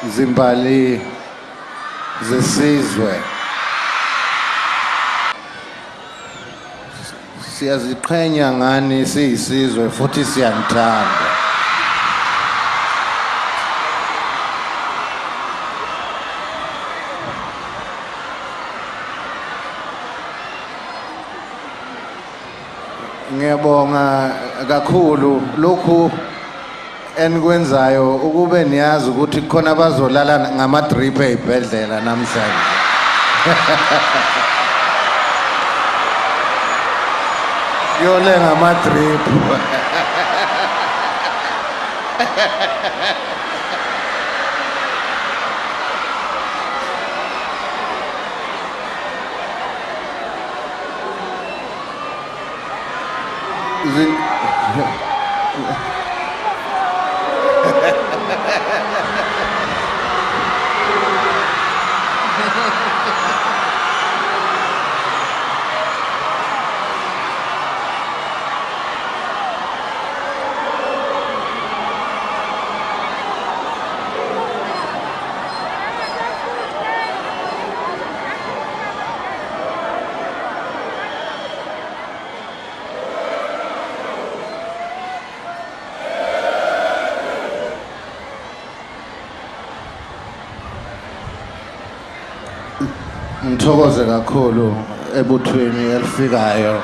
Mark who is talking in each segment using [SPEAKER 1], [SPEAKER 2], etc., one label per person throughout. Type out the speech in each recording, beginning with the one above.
[SPEAKER 1] Zimbali zesizwe. Siyaziqhenya ngani siyisizwe futhi siyanithanda. Ngiyabonga kakhulu lokhu enikwenzayo ukube niyazi ukuthi kukhona abazolala ngama-drip ey'bhedlela namhlanje. Kuyole ngama-drip. Ngithokoze kakhulu ebuthweni elifikayo.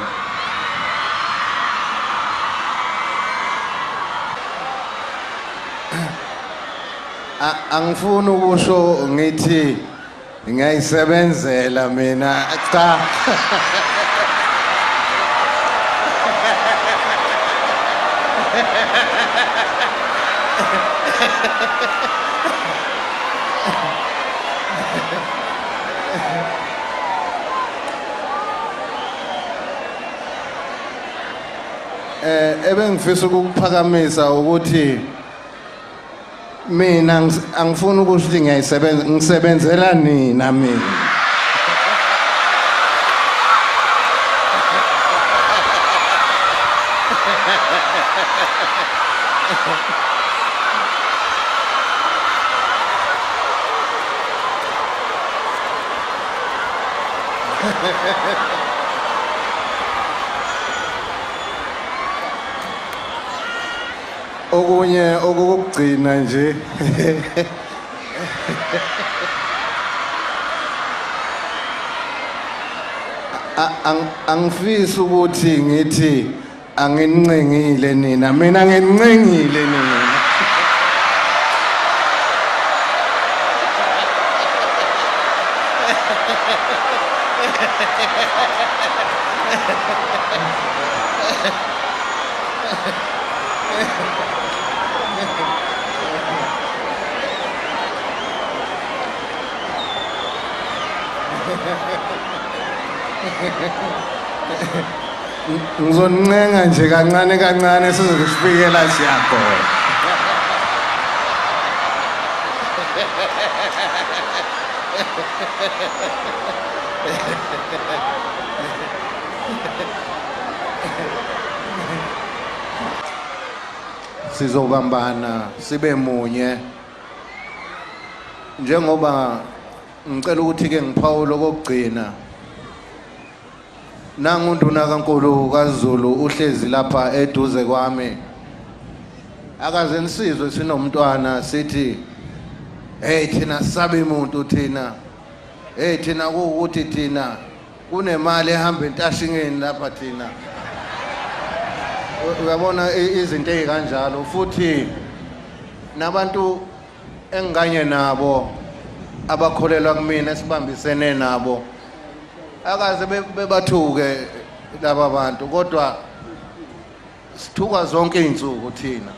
[SPEAKER 1] Angifuni ukusho ngithi ngiyayisebenzela mina, cha. Ebengifisa ukuphakamisa ukuthi mina angifuni ukusho ukuthi ngiyayisebenza, ngisebenzela nina mina. Okunye okokugcina nje angifisi ukuthi ngithi anginincengile nina, mina nginincengile nina. Ngizoncenga nje kancane kancane size sifike la siyakhona. Sizobambana sibe munye. Njengoba ngicela ukuthi ke ngiphawule okugcina. Nangu kaNkulu kaZulu uhlezi lapha eduze kwami. Akaze nisizwe sinomntwana sithi hey thina sabe umuntu thina. Hey thina kuukuthi thina kunemali ehamba entashingeni lapha thina. Uyabona izinto ezikanjalo futhi nabantu engikanye nabo abakholelwa kumina esibambisene nabo akaze bebathuke laba bantu, kodwa sithuka zonke izinsuku thina.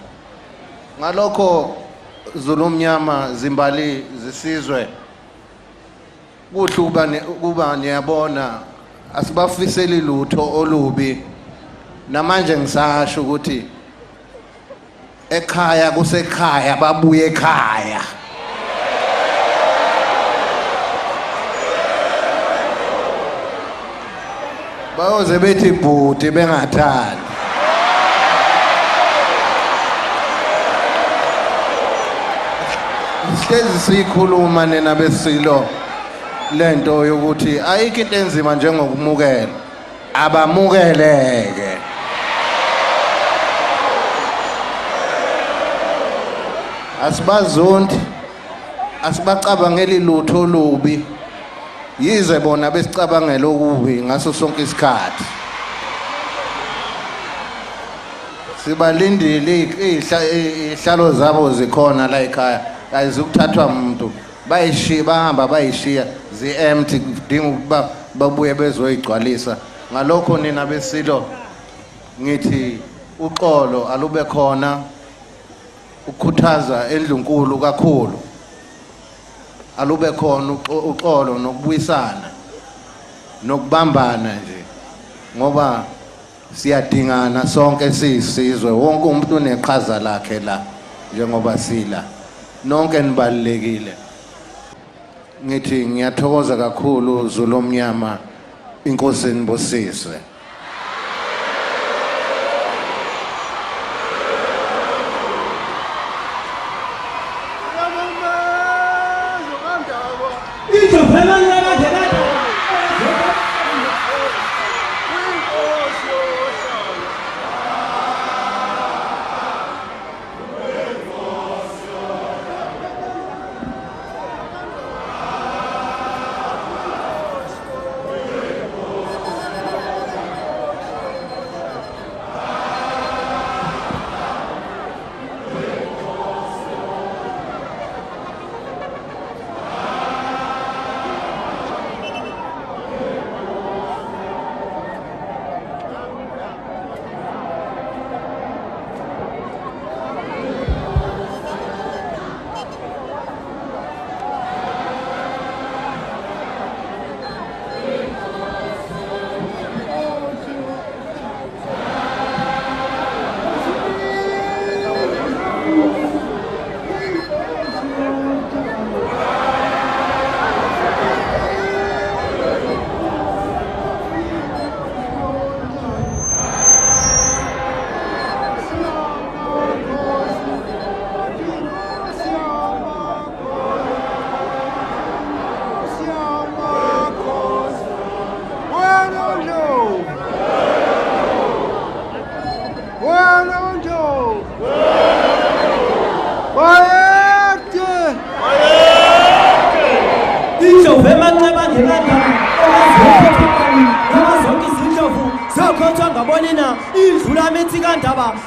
[SPEAKER 1] Ngalokho Zulu omnyama, zimbali zisizwe, kuhle ukuba niyabona asibafiseli lutho olubi. Namanje ngisasho ukuthi ekhaya kusekhaya, babuye ekhaya. Bayoze bethi bhuti bengathandi. Sihlezi siyikhuluma nina besilo lento yokuthi ayikho into enzima njengokumukela. Abamukeleke. Asibazondi, asibacabangeli lutho olubi, yize bona besicabangela okubi ngaso sonke isikhathi. Sibalindile, ihlalo zabo zikhona la ekhaya, ayizukuthathwa umuntu. Bayishiya, bahamba bayishiya zi-empty, kudinga ukuba babuye bezoyigcwalisa. Ngalokho nina besilo ngithi uxolo alube khona, ukukhuthaza endlunkulu kakhulu, alube khona uxolo nokubuyisana nokubambana nje, ngoba siyadingana sonke siyisizwe. Wonke umuntu uneqhaza lakhe la, njengoba sila nonke nibalulekile. Ngithi ngiyathokoza kakhulu Zulu omnyama, inkosi nibusise.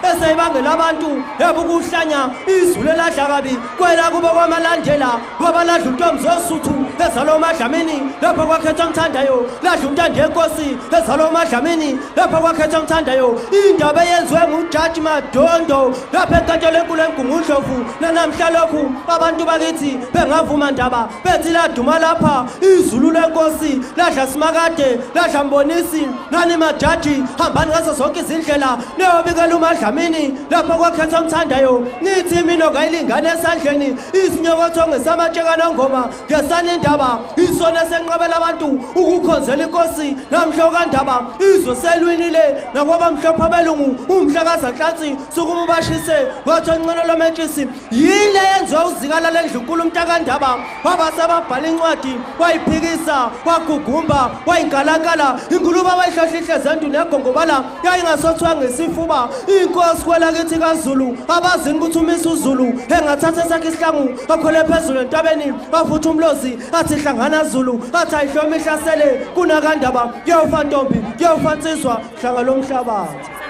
[SPEAKER 2] Eseyibangela abantu ebukuhlanya izulu eladla kabi kwela kubo kwamalandela ngoba ladla untombi zosuthu ezalwa uMadlamini lapho kwakhetha omthandayo, ladla untando yenkosi ezalwa uMadlamini lapho kwakhetha omthandayo. Indaba eyenziwe nguJaji Madondo lapho enkantolo enkulu eMgungundlovu, nanamhla lokhu abantu bakithi bengavuma ndaba bethi laduma lapha izulu lenkosi ladla simakade ladla mbonisi. Nani majaji hambani ngazo zonke izindlela niyobikela uMadlamini lapho kwakhetha omthandayo, nithi mina kayilingane esandleni isinyokotho ngesamatshekana ngoma ngesani indaba isona senqabela abantu ukukhonzela inkosi namhla kandaba izwe selwinile nakwabamhlophe abelungu umhlakazanhlansi sukuma ubashise wathi oncono lomentshisi. Yile yenziwa uzikala lendlunkulu umntakandaba waba sebabhala incwadi wayiphikisa wagugumba wayinkalakala ingulube wayihlohla ihleze negongobala yayingasothiwa ngesifuba. Inkosi kwelakithi kaZulu abazini ukuthi umisa uZulu engathatha esakhe isihlangu akhwele phezulu entabeni afuthe umlozi athi hlangana Zulu athi ayihloma ihlasele kunakandaba kuyofa ntombi kuyofa nsizwa hlanga lomhlabathi.